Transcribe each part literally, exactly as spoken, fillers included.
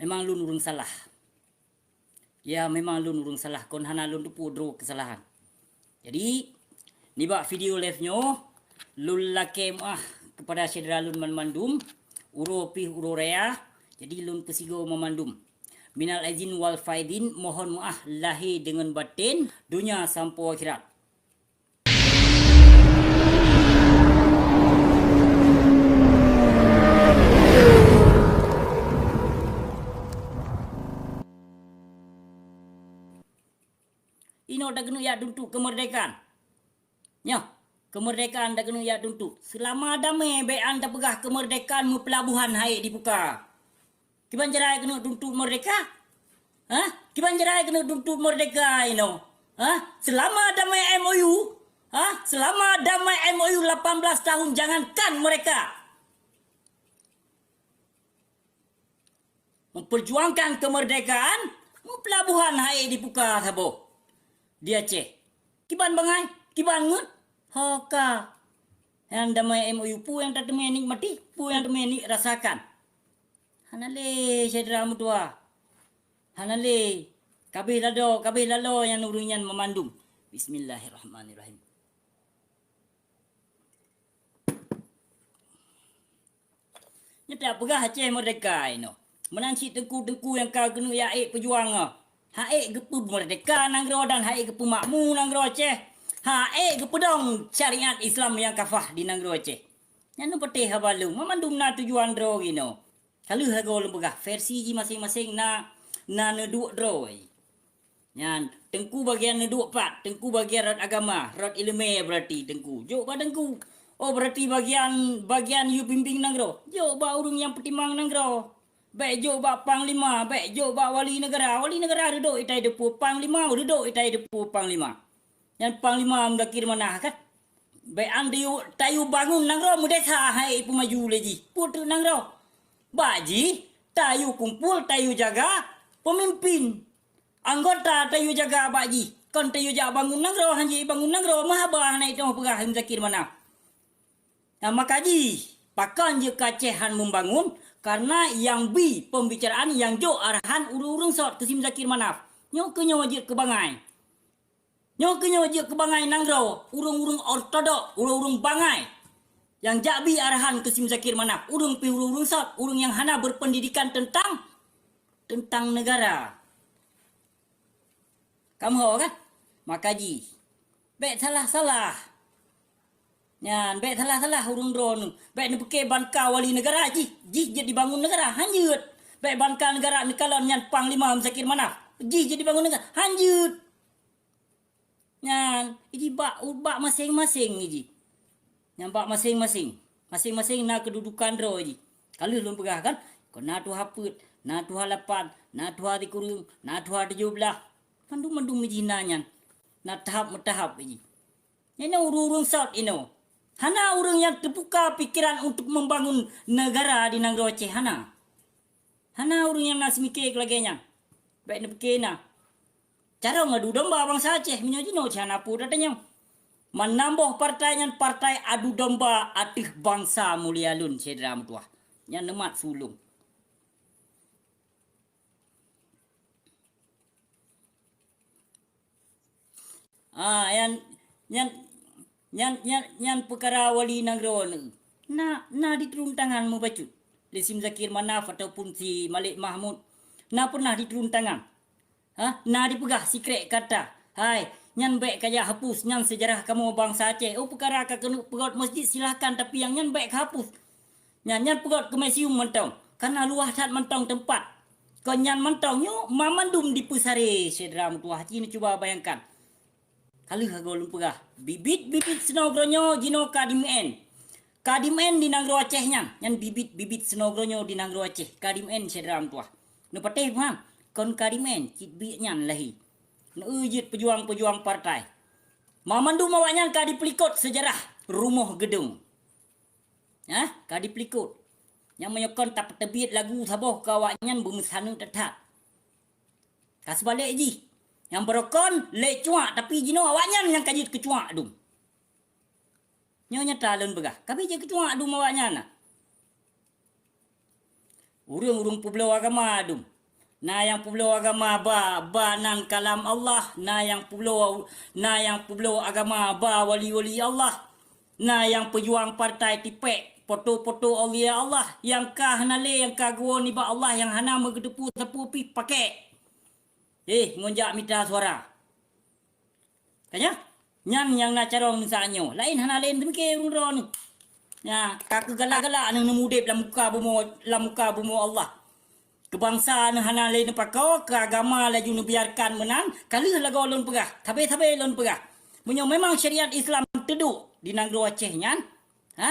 Memang lôn ureuëng salah. Ya, memang lôn ureuëng salah, kon hana lôn teupeue droe keusalahan. Jadi, nibak video live nyoe, lôn lakée meuáh keupada syedara lôn banmandum, uroe pih uroe raya, jadi lôn peusigoe banmandum. Minal aidin wal faidin, mohon meuáh lahé deungon baten, donya sampoe akhirat. Inoe takeuneuk jak tuntot keumeurdekaan. Nyoe, keumeurdekaan takeuneuk jak tuntot. Seulama damé bék an tapeugah keumeurdekaan meupeulabohan han ék dibuka. Kiban cara keuneuk tuntot meurdeka? Hah? Kiban cara keuneuk tuntot meurdeka inoe? Hah? Seulama damai M O U? Hah? Seulama damai M O U lapan belas tahun, jangankan mereka. Memperjuangkan kemerdekaan, meupelabohan han ék dibuka saboh di Aceh. Kiban bangai, kiban ngeut, ho ka. Nyang damai M O U peue nyang tateumé nikmati, peue nyang teumé ni rasakan. Hana lé syedara meutuha. Hana lé. Kabeh laloe, kabeh laloe nyang ureuëng nyan meumandum. Bismillahirrahmanirrahim. Nyoe tapeugah Aceh meurdeka inoe. Meunan cit teungku-teungku nyang ka keuneuk jak ék peujuang nyoe. Han ék geupeumeurdeka nanggroe dan han ék geupeumakmu nanggroe Aceh. Han ék geupeudong syariat Islam nyang kafah di nanggroe Aceh. Nyan neupatéh haba lôn, meumandum na tujuan droe inoe. Ka lheueh agoe lôn peugah, versi jih maséng-maséng na, na neuduek droe. Nyan, teungku bagian neuduek pat, teungku bagian rot agama, rot ileumé berarti teungku. Jok bak teungku. Oh, berarti bagian, bagian yue bimbing nanggroe. Jok bak ureuëng nyang peutimang nanggroe. Bék jok bak panglima, bék jok bak wali negara. Wali negara duduk itai depu panglima, duduk itai depu panglima. Nyan panglima Muzakir Manaf kan? Bék an tayue, tayue bangun nanggroe meudesya han ék peumaju lé jih. Peue teuk nanggroe? Bak jih, tayue kumpul, tayue jaga pemimpin. Anggota tayue jaga bak jih, kon tayue jak bangun nanggroe, han jeuet bangun nanggroe, meuhaba hana itoh peugah Muzakir Manaf. Nah, maka jih, pakon jeuet keu Aceh han meubangun, karena nyang bi pembicaraan nyang jok arahan ureuëng-ureuëng sot keu si Muzakir Manaf. Nyoe keu nyoe jeuet keu bangai. Nyoe keu nyoe jeuet keu bangai nanggroe, ureuëng-ureuëng ortodok, ureuëng-ureuëng bangai. Nyang jak bi arahan keu si Muzakir Manaf, ureuëng pih ureuëng-ureuëng sot, ureuëng nyang hana berpendidikan tentang, tentang negara. Kamoe ho kan? Maka jih. Bék salah-salah. Nyan, bék salah-salah ureuëng droeneuh. Bék neupiké banka wali negara jih, jih jeuet dibangun negara. Han jeuet. Bék banka negara neukalon nyan panglima Muzakir Manaf. Jih jeuet dibangun negara. Han jeuet. Nyan, jih bak, bak maséng-maséng jih. Nyan bak maséng-maséng. Maséng-maséng na keududukan droe jih. Ka lheueh lôn peugah kan, kon na tuha peuet, na tuha lapan, na tuha sikureueng, na tuha tujoh blaih. Mandum-mandum jih na nyan. Na tahap-meutahap jih. Nyan ureuëng-ureuëng sot inoe. Hana ureuëng nyang teubuka pikeran untuk membangun negara di nanggroe Aceh, hana. Hana ureuëng nyang na seumiké lagée nyan. Bék neupiké na. Carông adu domba bansa Aceh meunyoe jinoe cit hana peue tatanyong. Meunan boh partai nyan partai adu domba ateueh bansa mulia lôn syedara meutuwah. Nyan neumat sulông. Ah, nyan, nyan, nyan, nyan, nyan peukara wali nanggroe na, na diturun tangan meubacut lé si Muzakir Manaf ataupun si Malik Mahmud. Na pernah diturun tangan. Ha? Na dipeugah sikrek kata. Hai, nyan bék kajak hapus, nyan sejarah kamoe bansa Aceh. Oh, peukara ka keuneuk peugot masjid, silahkan, tapi nyang nyan bék kahapus. Nyan, nyan peugot keu museum mantong, kana luwah that mantong teumpat. Kon nyan mantong nyoe mamandum dipeusaré, syedara meutuwah, ci neucuba bayangkan. Ka lheueh agoe lôn peugah, bibit-bibit sinoe geuronyoe jinoe ka dimeu'en. Ka dimeu'en di nanggroe Aceh nyan, nyan bibit-bibit sinoe geuronyoe di nanggroe Aceh ka dimeu'en, syedara meutuwah. Neupatéh paham? Kon ka dimeu'en, cit biet nyan lahé. Neueu jeuet peujuang-peujuang partai. Mamandum awaknyan ka dipeulikot seujarah rumoh geudong. Hah? Ka dipeulikot. Nyang meunyoe kon tapeuteubiet lagu saboh keu awaknyan beumeusaneuk that-that. Ka seubalek jih. Nyang barokon lé cuak, tapi jinoe awaknyan nyang ka jeuet keu cuak dum. Nyoe nyata lôn peugah, ka bijéh keu cuak dum awaknyan na. Ureuëng-ureuëng peubloe agama dum. Na nyang peubloe agama ba, ba nan kalam Allah, na nyang peubloe, na nyang peubloe agama ba wali-wali Allah, na nyang peujuang partai tipék, poto-poto aulia Allah, nyang ka hana lé, nyang ka geuwoe nibak Allah, nyang hana meugeuteupeue sapeue pih pakèk. Eh, ngon jak mita suara. Ka nyan? Nyan nyang na carông saat nyoe. Laén hana lé teumike ureuëng droeneuh. Nya, ka keugalak-galak neuh neumudeb lam muka bumoe, lam muka bumoe Allah. Keu bansa neuh hana lé neupakoe, keu agama laju neubiarkan meunan, ka lheueh lagoe lôn peugah, sabe-sabe lôn peugah. Meunyoe memang syariat Islam teuduek di nanggroe Aceh nyan, ha?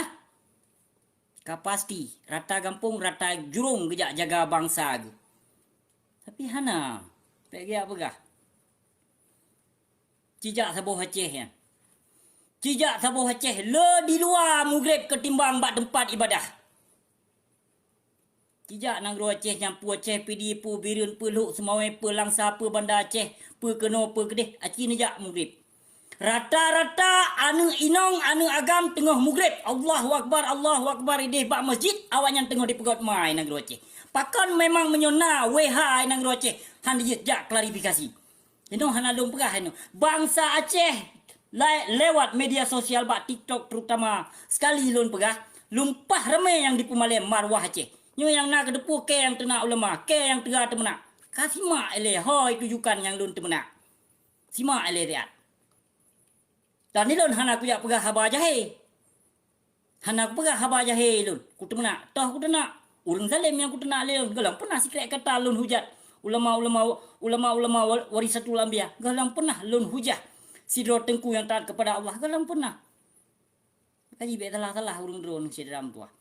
Ka pasti, rata gampông, rata jurông geujak jaga bansa geuh. Tapi hana, bék geujak peugah. Cijak saboh Aceh nyan. Cijak saboh Aceh le di luwa mugreb ketimbang bak teumpat ibadah. Cijak nanggroe Aceh nyan, peue Aceh Pidie, peue Bireuen, peue Lhok Seumawé, peue Langsa, peue Banda Aceh, peue keunoe, peue keudeh, aci neujak mugreb. Rata-rata aneuëk inong, aneuëk agam teungoh mugreb. Allahu Akbar, Allahu Akbar, ideh bak masjid, awaknyan teungoh dipeugöt ma i nanggroe Aceh. Pakon memang meunyoe na W H i nanggroe Aceh, han jeuet jak klarifikasi. Inoe hana lôn peugah inoe. Bansa Aceh le-, lewat media sosial bak TikTok terutama sekali lôn peugah, lumpah ramé nyang dipeumalém marwah Aceh. Nyoe nyang na keudeupu kèe nyang teunak ulama, kèe nyang teuga teumeunak. Ka simak ilée ho tujukan nyang lôn teumeunak. Simak ilée riat. Dan ilôn hana kujak peugah haba jahé. Hana kupeugah haba jahé lôn, kuteumeunak, toh kuteumeunak. Ureuëng zalem nyang kuteumeunak lé lôn, gohlom peunah sikrek kata lôn hujat ulama-ulama, ulama-ulama wa-, warisatul anbiya. Gohlom peunah lôn hujah sidroe teungku nyang taat keupada Allah, gohlom peunah. Kaji bék salah-salah ureuëng droeneuh syedara meutuwah.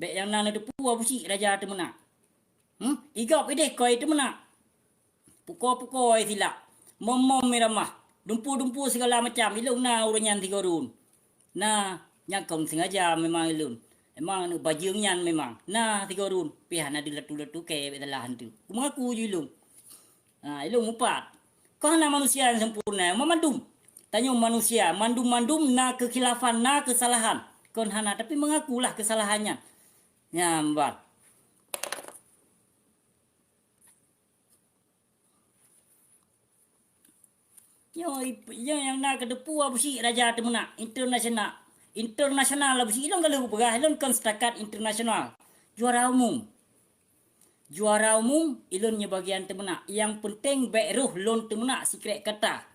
Bék nyang na neuteupeue Abusyik raja teumeunak. Hmm? Igop ideh koi teumeunak. Puko-puko ai silak, mom-mom miramah, dumpu-dumpu sigala macam, ilôn na ureuëng nyan sigoe run. Na, nyang kon sengaja memang ilôn. Emang aneuëk bajeueng nyan memang na sigoe run, pih hana dilatu-latu kèe bék salah hantu. Kumeungaku ju ilôn. Ha, ilôn mupat. Kon hana manusia nyang sempurna, mandum. Tanyoe manusia, mandum-mandum na keukhilafan, na keusalahan. Kon hana, tapi meungakulah keusalahan nyan. Nyan ban. Nyoe, nyoe nyang na keudeupu Abusyik raja teumeunak internasional. Internasional Abusyik, ilôn ka lheueh peugah, ilôn kon setakat internasional. Juara umum. Juara umum, ilôn nyoe bagian teumeunak. Nyang peunteng bék roh lôn teumeunak sikrek kata.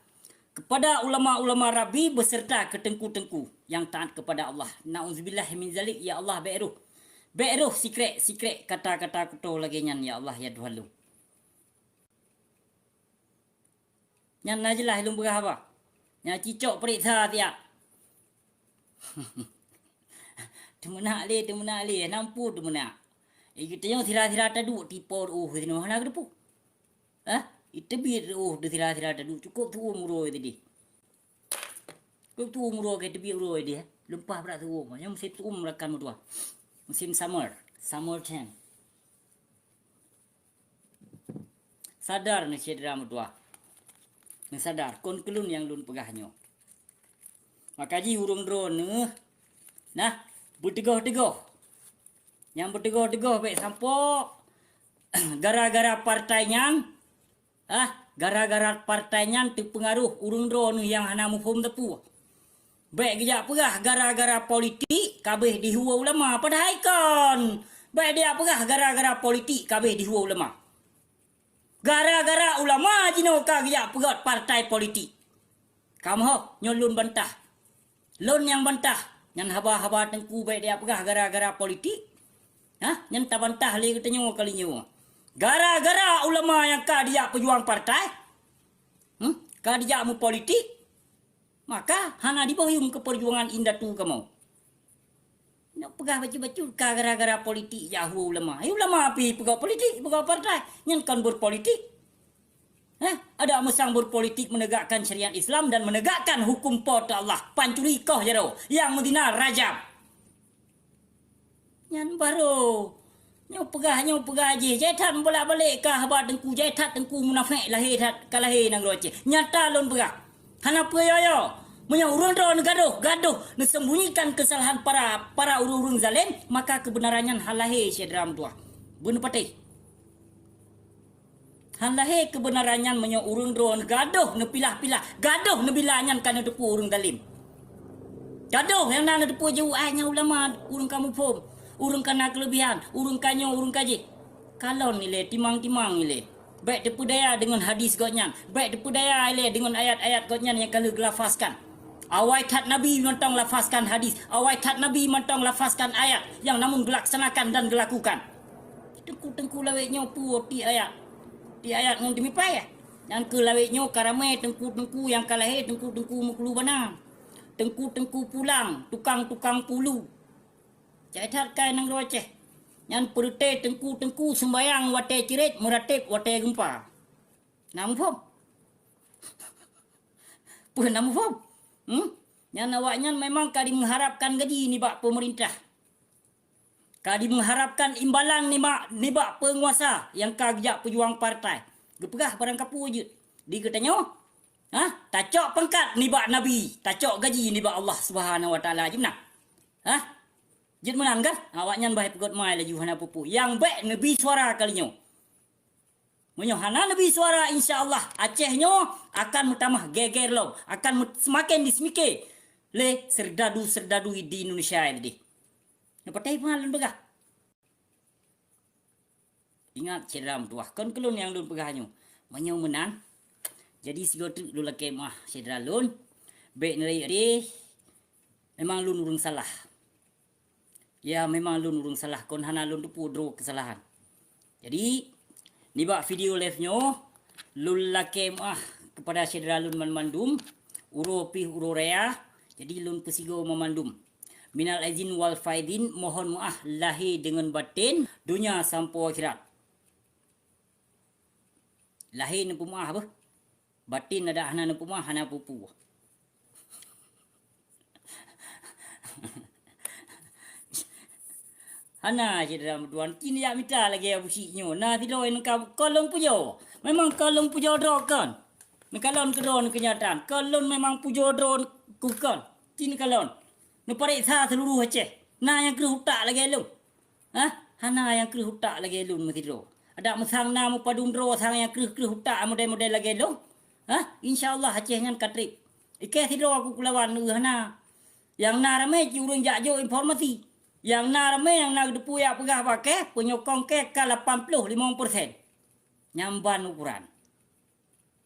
Kepada ulama-ulama Rabbi beserta keu teungku-teungku nyang taat kepada Allah. Na'udzubillah min zalik, ya Allah, bék roh. Bék roh sikrek-sikrek kata-kata kuto lagée nyan, ya Allah, ya Tuhan lôn. Nyan na jeulaih lôn peugah haba. Nyan cicok peuriksa siat. Teumeunak lé, teumeunak lé, nampu teumeunak. Eh, geutanyoe sira-sira taduek tipo reuôh sinoe hana geuteupeue. Hah? Iteubiet reuôh teu sira-sira taduek, cukôp tuom uroe tadi. Cukôp tuom uroe ka iteubiet uroe tadi, eh. Lumpah brat tuom, nyoe musim tuom rakan meutuah. Musim summer, summer time. Sadar neuh syedara meutuah. Neusadar, kon keu lôn nyang lôn peugah nyoe. Maka jih ureuëng droeneuh, nah, beuteugoh-teugoh. Nyang beuteugoh-teugoh bék sampoe gara-gara partai nyan, ah, gara-gara partai nyan teupeungaroh ureuëng droeneuh nyang hana muphom teupeu. Bék geujak peugah gara-gara politik kabeh dihue ulama, padahai kon. Bék geujak peugah gara-gara politik kabeh dihue ulama. Gara-gara ulama jinoe ka geujak peugöt partai politik. Kamoe, nyoe lôn bantah. Lôn nyang bantah. Nyan haba-haba teungku bék geujak peugah gara-gara politik. Hah? Nyan tabantah lé geutanyoe kali nyoe. Gara-gara ulama nyang ka dijak peujuang partai, hmm? Ka dijak meupolitik, maka hana diboh yuem keu peujuangan indatu kamoe. Nak peugah bacut-bacut ka gara-gara politik jak hue ulama. Eh, ulama pi peugah politik, peugah partai. Nyan kon berpolitik. Hah? Ada meusang berpolitik menegakkan syariat Islam dan menegakkan hukum Po teu Allah. Pancuri koh jaroe, nyang meuzina rajam. Nyan baroe. Nyoe peugah, nyoe peugah jih. Jai that meubolak-balik ka haba teungku, jai that teungku munafék lahé that, ka lahé nanggroe Aceh. Nyata lôn peugah. Hana peue yo-yo. Meunyoe ureuëng droe neugadoh, gadoh, neusembunyikan keusalahan para, para ureuëng-ureuëng zalem, maka keubeunaran nyan han lahé syedara meutuah. Beuneupatéh. Han lahé keubeunaran nyan meunyoe ureuëng droe neugadôh, neupilah-pilah, gadôh neubila nyan ka neuteupeue ureuëng zalim. Gadôh nyang na neuteupeue jeuet, ai nyan ulama, ureuëng ka muphom, ureuëng ka na keuleubihan, ureuëng ka nyoe, ureuëng ka jih. Kalon ilée, timang-timang ilée. Bék teupeudaya deungon hadis gobnyan, bék teupeudaya ilée deungon ayat-ayat gobnyan nyang ka lheueh geulafazkan. Awai that Nabi mantong lafazkan hadis, awai that Nabi mantong lafazkan ayat nyang namun geulaksanakan dan geulakukan. Teungku-teungku lawét nyoe peue tiek ayat. Tiek ayat ngon teumipai, eh? Nyang keu lawét nyoe ka ramé teungku-teungku nyang ka lahé teungku-teungku muklu bana. Teungku-teungku pulang, tukang-tukang pulu. Jai that kai nanggroe Aceh. Nyan peureuté teungku-teungku seumbayang watée cirét, meuratéb watée geumpa. Na muphom? Peue na muphom? Hmm? Nyan awaknyan memang ka dimeuharapkan gaji nibak peumeurintah. Ka dimeuharapkan imbalan nibak, nibak peunguasa nyang ka geujak peujuang partai. Geupeugah barang kapeue jeuet. Di geutanyoe, ha? Tacok pangkat nibak Nabi, tacok gaji nibak Allah Subhanahu Wa Taala jeuet meunan. Ha? Jeuet meunan kan? Awaknyan bah peugot mai laju hana peue-peue. Nyang bék neubi suara kali nyoe. Meunyoe hana neubi suara, insya Allah Aceh nyoe akan meutamah geger lom, akan mut-, seumaken diseumiké lé seurdadu-seurdadu di Indonesia nyoe deh. Nyoe patéh peue lôn peugah. Ingat syedara meutuwah, kon keu lôn nyang lôn peugah nyoe. Meunyoe meunan, jadi sigoe teuk lôn lakée meuah syedara lôn, bék neurayeuk deh, memang lôn ureuëng salah. Ya, memang lôn ureuëng salah, kon hana lôn teupeue droe keusalahan. Jadi, nibak video live nyoe, lôn lakée meuah keupada syedara lôn banmandum, uroe pih uroe raya, jadi lôn peusigoe banmandum. Minal aidin wal faidin, mohon meuah lahé deungon baten, donya sampoe akhirat. Lahé neupeumeuah beuh. Batin adak hana neupeumeuah, hana peue-peue. Hana cit dalam tuan. Cit jak mita lagée Abu Syik nyoe. Na sidroe nyang ka kon lôn pujoe. Memang kon lôn pujoe droe kon. Neukalon keudroe neu keunyataan. Kon lôn memang pujoe droe ku kon. Cit neukalon. Neupareksa seuluruh Aceh. Na nyang kreueh utak lagée lôn. Hah? Hana nyang kreueh utak lagée lôn meusidroe. Adak meusang na meupadum droe sang nyang kreueh-kreueh utak model-model lagée lôn. Hah? Insya Allah Aceh nyan ka treb. Ikée sidroe aku kulawan, eu, hana. Nyang na ramé cit ureuëng jak jok informasi. Nyang na ramé nyang na geuteupeue jak peugah bak kée, peunyokong kée ka lapan ploh limong persen. Nyan ban ukuran.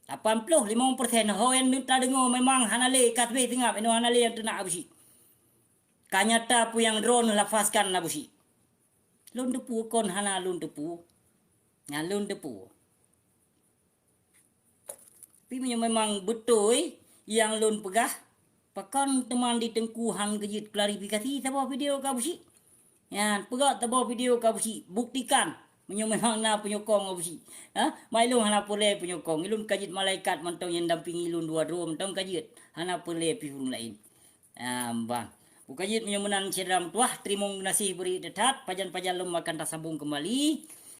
Lapan ploh limong persen ho nyang tadeungoe memang hana lé ka sabé seungab, inoe hana lé nyang teunak Abu Syik. Ka nyata peue nyang droeneuh lafazkan Abu Syik. Lôn teupeue kon hana lôn teupeue. Nyan lôn teupeue. Tapi meunyoe memang beutôi nyang lôn peugah, pakon teuma di Teungku han geujeuet klarifikasi saboh video keu Abu Syik? Nyan, peugah saboh video keu Abu Syik, buktikan meunyoe memang na peunyokong Abu Syik. Ha? Mai lôn hana peureulée peunyokong, ulôn ka jeuet malaikat mantong nyang dampingi lôn dua droe mantong ka jeuet, hana peureulée pih ureuëng laén. Ambang. Buka jeuet meunyoe meunan syedara meutuwah, teurimong geunaséh bri that-that, pajan-pajan lom akan tasambong keumbali.